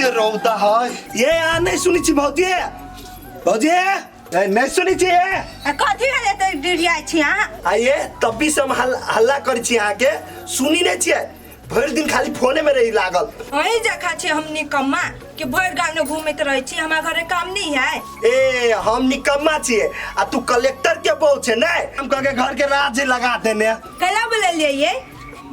कते रौदा है ये आ नहीं सुनी छी भौजी भौजी ए, नहीं सुनी छी ए? आ कथी भेलै तऽ डिरियाइ छी अहाँ आ ये तब भी से हम हल्ला करै छी अहाँके सुनी नहीं छियै भरि दिन खाली फोने में रही लागल। अहीं जखा छी हम निकम्मा कि भरि गाँव में घूमैत रहै छी, हमरा घरे काम नहीं है। ए हम निकम्मा छियै आ तू कलेक्टर के बहू छै नै, हम कह के घर के राज लगा देने। कैला बोललियै ये?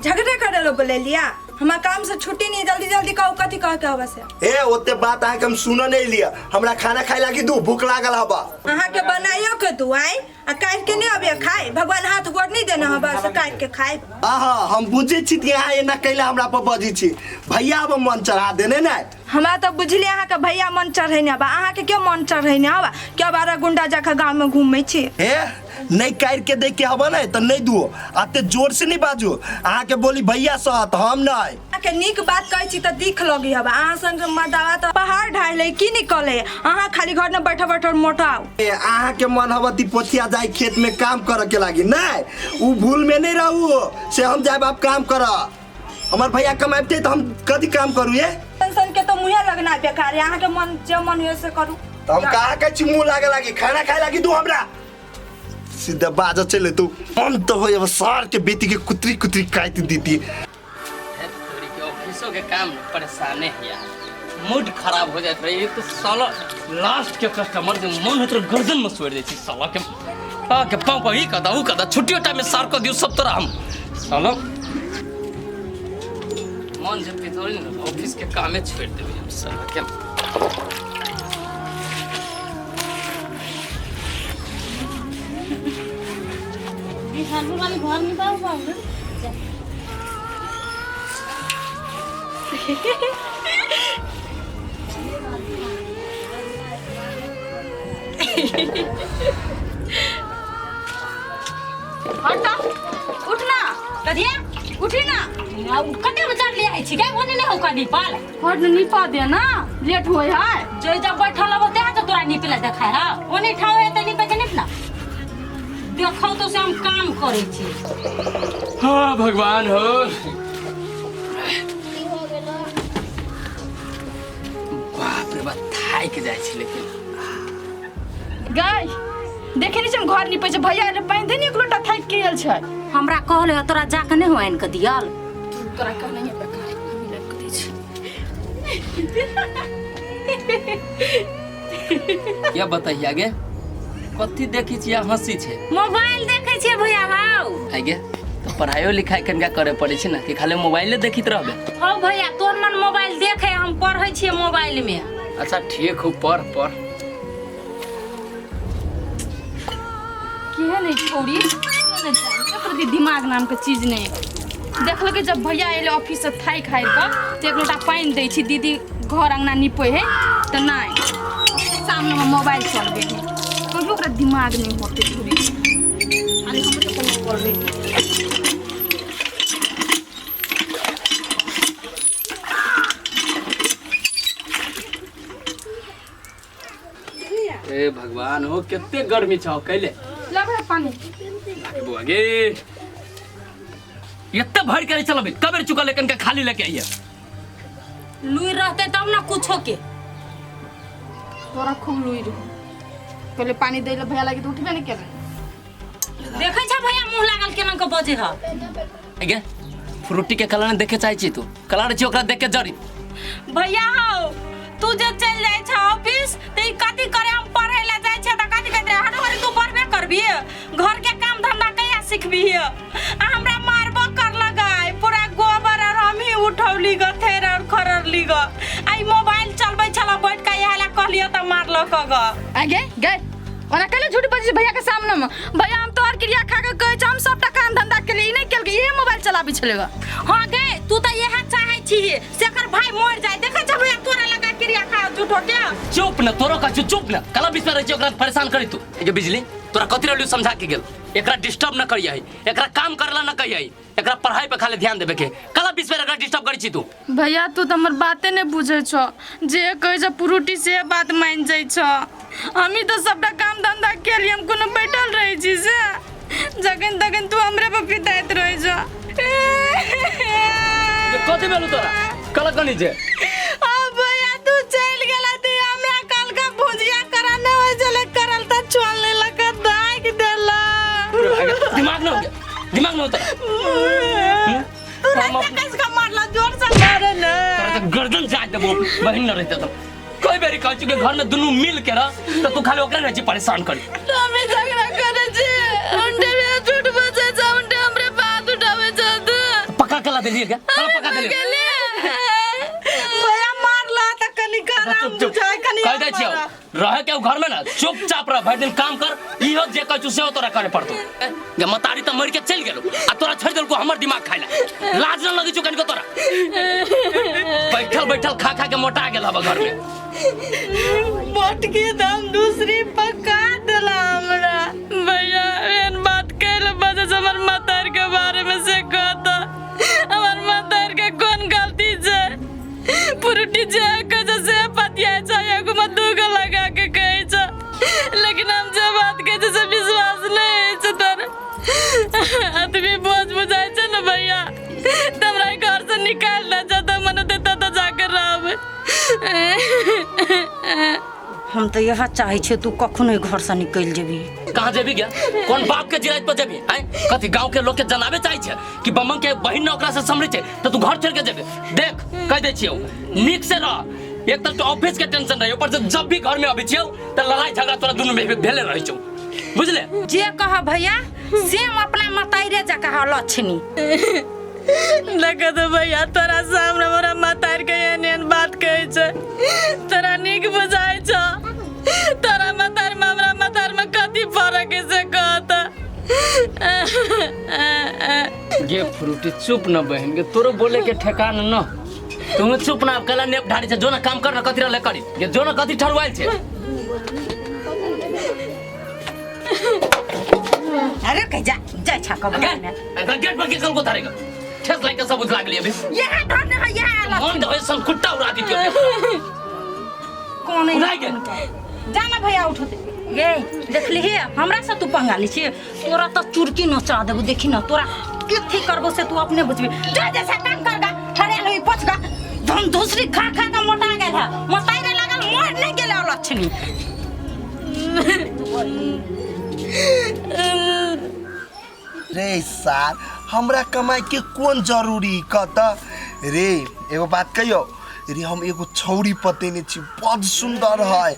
झगड़ा करे लो बोललिया? हमरा काम से छुट्टी नहीं, जल्दी जल्दी कहू कथी कह के हवा से। ए ओते बात अहाँ के हम सुन नहीं लिया, हमरा खाना खाए लागी दू, भूख लागल हवा। अहाँ के बनाइयो के दू आइ आ काटि के नहीं अबे खाए, भगवान हाथ गोड़ नहीं देने हवा से काटि के खाए। आहा हम बुझै छी कि अहाँ एना कैला हमरा पर बजै छी, भैया अब मन चढ़ा देने नै। हमरा तो बुझलियै अहाँ के भैया मन चढ़ेने हवा, अहाँ के क्यों मन चढ़ेने हवा क्यों बारह गुंडा जखा गांव में घूमै छी। ए नहीं काटि के दे के हवा नै त नहीं दुओ, अते जोर से नहीं बाजू, अहाँ के बोली भैया सहत हम नै। अहाँ के नीक बात कहै छी त दिख लगी हवा, अहाँ संग मदावा त पहाड़ ढाहि लै की निकले, अहाँ खाली घर में बैठल बैठल मोटाउ। ए अहाँ के मन हवा ती पोथिया जाय खेत में काम करे के लागी नै, उ भूल में नहीं रहू से हम जाए बाप काम कर, हमर भैया कमाबते त हम कथी काम करू। ये टेंशन के तो मुँहे लगना बेकार है, अहाँ के मन जे मन हुए से करू। त हम कहाँ कहै छी मुँह लागे लागी, खाना खाए लागी दू हमरा सीधा बाजा चले तू मन तो हो अब सार के बेटी के कुतरी कुतरी काट दीती। तोरी के ऑफिसों के काम में परेशाने है यार, मूड खराब हो जात रहे। एक तो साला लास्ट के कस्टमर जो मन होत रहे गर्दन में सोड़ जाय छी साला के, आ के पाँव पर ही कदा उ कदा छुट्टियो टाइम में सार को दियो सब तरह हम साला मन जब पितौरी न ऑफिस के कामे छोड़ देबे हम साला के। बिहारपुर वाले घर में पाओ पाओ ना। हट उठ ना करिया उठी ना। कते बचार ले आई छी गई ओने नहीं हो कदी पाल हट न निपा दे ना, लेट होय है। जो जब बैठल हो ते तो तोरा निपला देखाय हा, ओने ठाव है त निपे के निपला देखौ तो से हम काम करै छी। हाँ भगवान हो, बाप रे बाप थाक जाय छी। लेकिन गाय देखे नहीं हम घर निपै छै, भैया रे पानि दे ने एक लोटा थाकि के गेल छै। हमरा कहले ह तोरा जाके नहीं हो आनि के दियल, तोरा कहने है बेकार हम लग के दै छी। क्या बताइए आगे कथी देखै छी आ हंसी छै? मोबाइल देखै छियै भैया। हौ आगे तो पढ़ाइयो लिखाई कनिका करे पड़ै छै ना कि खाली मोबाइले देखैत रहबे? हौ भैया तोर मन मोबाइल देखे, हम पढ़ै छियै मोबाइल में। अच्छा ठीक हो, पढ़ पढ़। केहन है छौड़ी, एकर दिमाग नाम के चीज नहीं। देखलकै जब भैया एलै ऑफिस से थाकि हारि कऽ तऽ एक लोटा पानि दै छी, दीदी घर अंगना निपै है तऽ नहि सामने में मोबाइल चलबै है, कहियो ओकरा दिमाग नहीं होतै छौड़ी। अरे हम तऽ कोनो करबै। ए भगवान हो कते गर्मी छौ कैले लग पानी बौआ गे एते भर के चलबे कबेर चुकल कनका खाली लेके आइए। लुई रहते तब ना कुछो के। तोरा खूब लुई रहो, पहले पानी दै ले भैया लागी तो उठबे नहीं केले। देखै छ भैया मुंह लागल केना के बजे ह। गे फ्रूटी के कलर देखे चाहे छी तू, कलर छी ओकरा देख के जरी। भैया हो तू जे चल जाय छ ऑफिस त ई कथी करे, हम पढ़े ला जाय छ त कथी कहत रहे, हट हट तू पढ़बे करबी, घर के काम धंधा कहिया सिखबी? आ हमरा मारबो कर लगाय पूरा गोबर और हम ही उठौली ग थेर और खररली ग, आ ई मोबाइल चलबै छला बैठ के इहा ला कहलियो त मारलक ग। आगे गए ओना कैले झूठ बजै भैया के सामने में? भैया हम तोहर क्रिया खा के कहै छी हम सबटा काम धंधा के लिए ई नहीं केलकै, इहे मोबाइल चलाबै छलै ग। हां गे तू त इहे चाहै छी शेखर भाई मर जाए, देखै छ भैया तोरा लगा क्रिया खा झूठो के। चुप न तोरो का चुप न कला बीच में रहै छी ओकरा परेशान करी तू। ए बिजली तोरा कथि रहलियो समझा के गेल, एकरा डिस्टर्ब न करियही, एकरा काम करला न कहियही, एकरा पढ़ाई पे खाली ध्यान देबे के, कला बीच में एकरा डिस्टर्ब करै छी तू। भैया तू त हमर बाते नहीं बुझै छौ, जे कहै छ पुरुटी से बात मान जाइ छौ। हमही तो सबटा काम धंधा के लिए हम कोनो बैठल रहै छी से जखन तखन तू हमरे पर पिताइत रहै छौ। कथि भेलौ तोरा कला कनी जे? आ भैया तू दिमाग न होता। तू रात कैसे का मारला जोर से मारे न। तोरा त गर्दन जाय देबो बहिन न रहते त। कई बेरी कहै छी कि घर में दुनू मिल के रह त तू खाली ओकरा रहै छी परेशान करी। हमें झगड़ा करे छी उंडे में झूठ बजे छ उंडे हमरे बात उठावे छ। पका के ला देलिए के पका देलिए भैया मारला त कनी आराम बुझाय कनी कह दै छियौ रहे के घर में ना चुपचाप रह भरि दिन काम कर इहो जे कहै छु सेहो तोरा करे पड़तो। गे मतारी त मर के चलि गेलो आ तोरा छोड़ि देलको हमर दिमाग खाइला लाज न लगै छौ कनिको तोरा। बैठल बैठल खा खा के मोटा गेल हब घर में। बट के दम दूसरी पका देला हमरा। भैया एहन बात कहले बजे हमर मतार के बारे में से कहता हमर मतार के कोन गलती छै पुरुटी जे कह से पतिया छै एगो में दूगो लगा के कहै छै लेकिन हम जे बात कहै छै से विश्वास नहीं होइ छै तोरा। आदमी बोझ बुझाइ छै ने भैया त हमरा घर से निकाल दे छै त मन देता त जाकर रहबै। हम तो यह चाहे छे तू कखनो घर से निकल जेबी। कहाँ जेबी गे? कोन बाप के जिरात पर जेबी? आय कथी गांव के लोग के जनाबे चाहे छे कि बमन के बहिन न ओकरा से समरे छे त तू घर छोड़ के जेबे। देख कह दे छियौ नीक से रह। एक त ऑफिस के टेंशन रहे ऊपर से जब भी घर में अबै छियौ त लड़ाई झगड़ा तोरा दुनू में भेले रहै छौ बुझले। जे कह भैया सेम अपना मताइरे जका लक्षणी। देख तो भैया तोरा सामने हमरा मतार के एहन एहन बात कहै छै तोरा नीक बुझाइ छौ। तोरा मतार में हमरा मतार में कथी फरक है से कहता। गे फ्रूटी चुप न बहन के तोरो बोले के ठेकान न तुम चुप ना कला नेप ढारी छै जो ना काम कर न कथी रहले करी गे जो ना कथी ठरवाइल छै। अरे कह जा जा छा कब गेट पर के कल को धारेगा ठेस लाग के सब उठ लागली अभी यहाँ धर है यहाँ मन धोए सन कुट्टा उड़ा दितियो कौन उड़ा गेल जाना भैया उठते गे देखली हे हमरा से तू पंगा ली छी तोरा त चुरकी नचा देबो देखी न तोरा कथी करबो से तू अपने बुझबी। जा जैसा काम करगा ठरेल होई पोछगा धन दूसरी खा खा के मोटा गेल है मोटाई रे लागल मोर नहीं गेल लक्षणी। रे सार हमरा कमाई के कोन जरूरी कत रे एगो बात कहियो रे हम एगो छौड़ी पतेने छी बड सुंदर है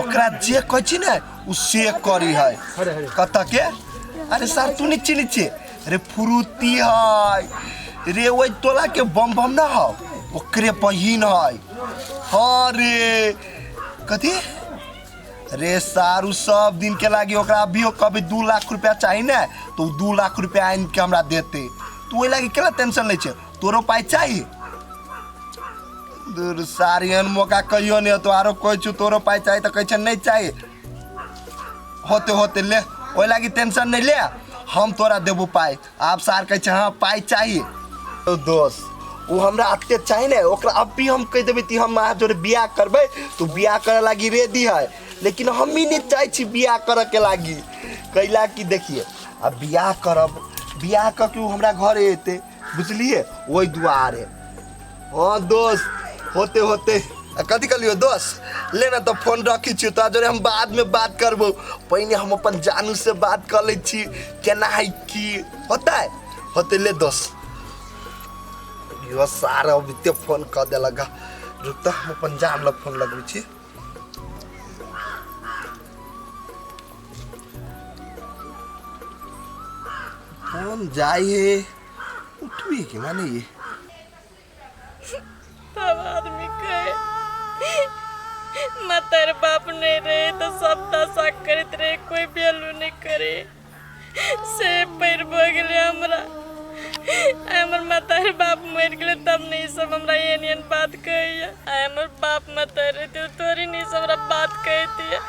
ओकरा जे कहै छी ने उ से करी है कत के। अरे सार तू नहीं चिन्है छी रे फ्रूटी है रे ओहि टोला के बम बम ना हो ओकरे बहिन है। हाँ रे कथी रे सारू सब दिन के लागी ओकरा अभियो कभी 2 लाख रुपया चाहिए ना तो 2 लाख रुपया आनि के हमरा देते तू ओहि लागी केला टेंशन लै छै तोरो पाइ चाहिए। दूर सार एहन मौका कहियो नहीं तो आरो कहै छु तोरो पाइ चाहिए तो कहै छै नहीं चाहिए। होते होते ले ओहि लागी टेंशन नहीं ले हम तोरा देबो पाइ। आप सार कहै छै हाँ पाइ चाहिए तो दोस्त वो हमरा अते चाहिए ने ओकरा अब भी हम कह देबै कि हम अहाँ जोरे बियाह करबै तो बियाह करे लागी रेडी है लेकिन हम ही नहीं चाहे छी बियाह करे के लागी कैला कि देखिए अब बियाह करब बियाह कर के हमरा घरे अयतै बुझलिए ओहि दुआरे। हाँ दोस्त होते होते कथी कहलियो दोस्त ले ना तो फोन रखी छी तोरा जोरे हम बाद में बात करबो पहिने हम अपन जानू से बात कर लै छी केना है की होता है होते ले दोस्त। यो सारा अब इतने फोन कर देलक रुक त हम अपन जान ल फोन लगबै छी। फोन जाय है उठबी के माने ये तब आदमी कहे मतर बाप नहीं रहे तो सब दशा करत रहे कोई वैल्यू नहीं करे से पैर भऽ गेलै हमरा। हमर मतार बाप मरि गेलै तब नहीं सब हमरा एहन एहन बात कहैया। हमर बाप मतार रहते तोरी नहीं सब हमरा बात कहतियै।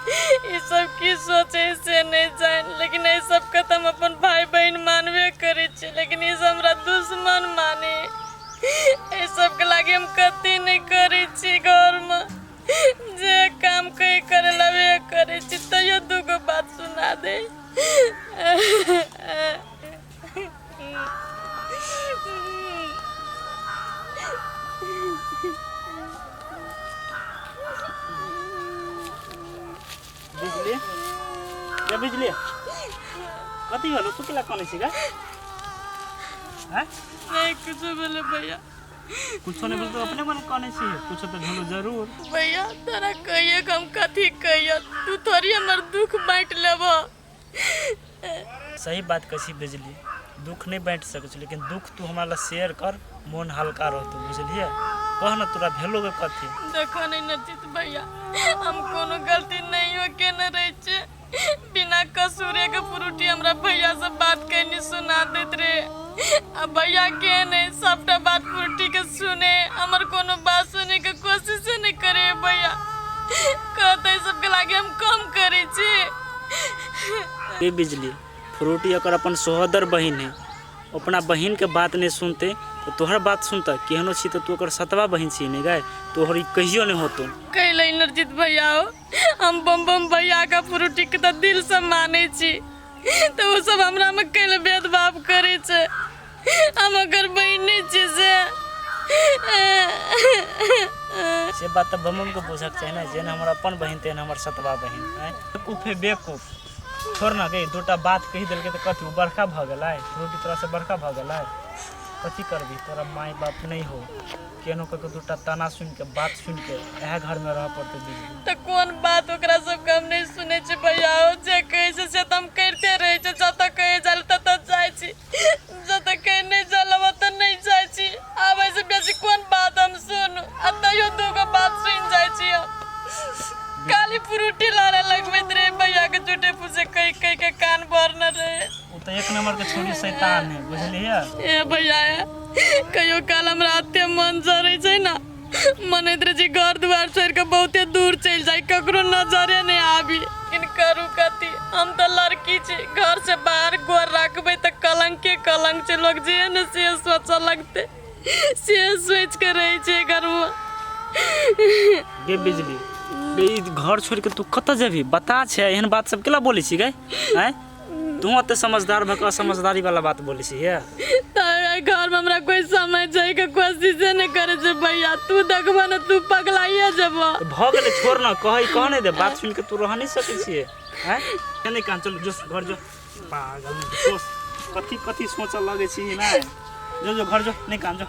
ई सब की सोचे से नहीं जान लेकिन ई सबके तऽ हम अपन भाई बहन मानबे करै छी लेकिन ई सब हमरा दुश्मन माने। ई सबके लागी हम कथी नहीं करै छी घरमे जे काम कहीं करे ला वे करै छी तैयो दूगो बात सुना दे। बिजली ये बिजली कथी भेलो तू केला कनै छी गे हैं? नहीं कुछ भेलै भैया। कुछो नहीं बोलतो, अपने मन कनै छी, कुछो तो भेलो जरूर। भैया तोरा कहिए कि हम कथी कहिए, तू थोड़ी हमर दुख बाँटि लेबह। सही बात कहै छी बिजली, दुख नहीं बाँटि सकै छी, लेकिन दुख तू हमरा ला शेयर कर, मोन हल्का रहतौ, बुझलियै? कह न तोरा भेलो गे कथी। देखो नहीं नचित भैया, हम कोनो गलती नहीं केने रहे छियै, बिना कसूरे के फ्रूटी हमरा भैया से बात कहनी सुना दैत रहे, आ भैया के नहीं सबटा बात फ्रूटी के सुने, हमर कोनो बात सुने के कोशिश नहीं करे भैया, कहते सबके लागे हम कम करे छी। ए बिजली, फ्रूटी अगर अपन सोहदर बहिन है, अपना बहिन के बात नहीं सुनते तो तोहर बात सुनता? केहनो छी तो तू ओकर सतवा बहिन छी ने गाय, तोहर ई कहियो नहीं होतो। कैले नरजित भैया हो, हम बम बम भैया का फ्रूटी के तो दिल से माने छी, तो वो सब हमरा में कैले भेदभाव करे छे, हम अगर बहिन नहीं छी से। से बात तो बम बम के बुझक चाही ने, जेन हमर अपन बहिन तेहन हमर सतवा बहिन। आँय बेवकूफ है बेवकूफ, छोड़ ना गई, दूटा बात कहि देलकै तऽ कथी ओ बड़का भऽ गेलै? फ्रूटी तोरा से बड़का भऽ गेलै? कथी करबी, तोरा माय बाप नहीं हो, केनो कऽ के दूटा ताना सुनि के बात सुनि के इएह घर में रहऽ पड़तै बिजली। तऽ कोन बात ओकरा सबके हम नहीं सुनै छी भैया, जे कहै छै से तऽ हम करिते रहै छी, जतऽ कहै जाय ततऽ जाइ छी, जतऽ कहै नहि जाय लए ओतऽ नहि जाइ छी, आब एहिसँ बेसी कोन बात हम सुनू, आ तैयो दूगो बात सुनि जाइ छी हम। खाली फ्रूटी लारे लगबैत रहे भैया के, झूठे फूसे कहि कहि के कान भरने रहे। ओ तऽ एक नंबर के छोरी शैतान है, बुझलियै? ए भैया, कहियो काल हमरा एते मन जरै छै ने, मनैत रहै छी घर दुआर छोड़ि कऽ बहुते दूर चलि जाइ, ककरो नजरे नहि आबी, लेकिन करू कथी, हम तऽ लड़की छी, घर से बाहर गोर राखबै तऽ कलंके कलंक छै, लोग जे ने से सोचऽ लगतै, से सोचि कऽ रहै छै घरमे। गे बिजली, गे ई घर छोड़ि के तू कतऽ जेबही बता छै? एहन बात सब केला बोलै छी गे? आँय तू एते समझदार भऽ कऽ असमझदारी वाला बात बोलै छी हे? तऽ घरमे हमरा कोइ समझ जाइके कोशिशे नहि करै छै भैया, तू देखबह ने तू पगलाइए जेबह। तऽ भऽ गेलै, छोड़ न, कहै कह नहि दे, बात सुनि के तू रह नहि सकै छियै। आँय नहि कान, चल जो घर जो, पागल सोच कथी कथी सोचऽ लगै छी नहि, जो जो घर जो, नहि कान जो।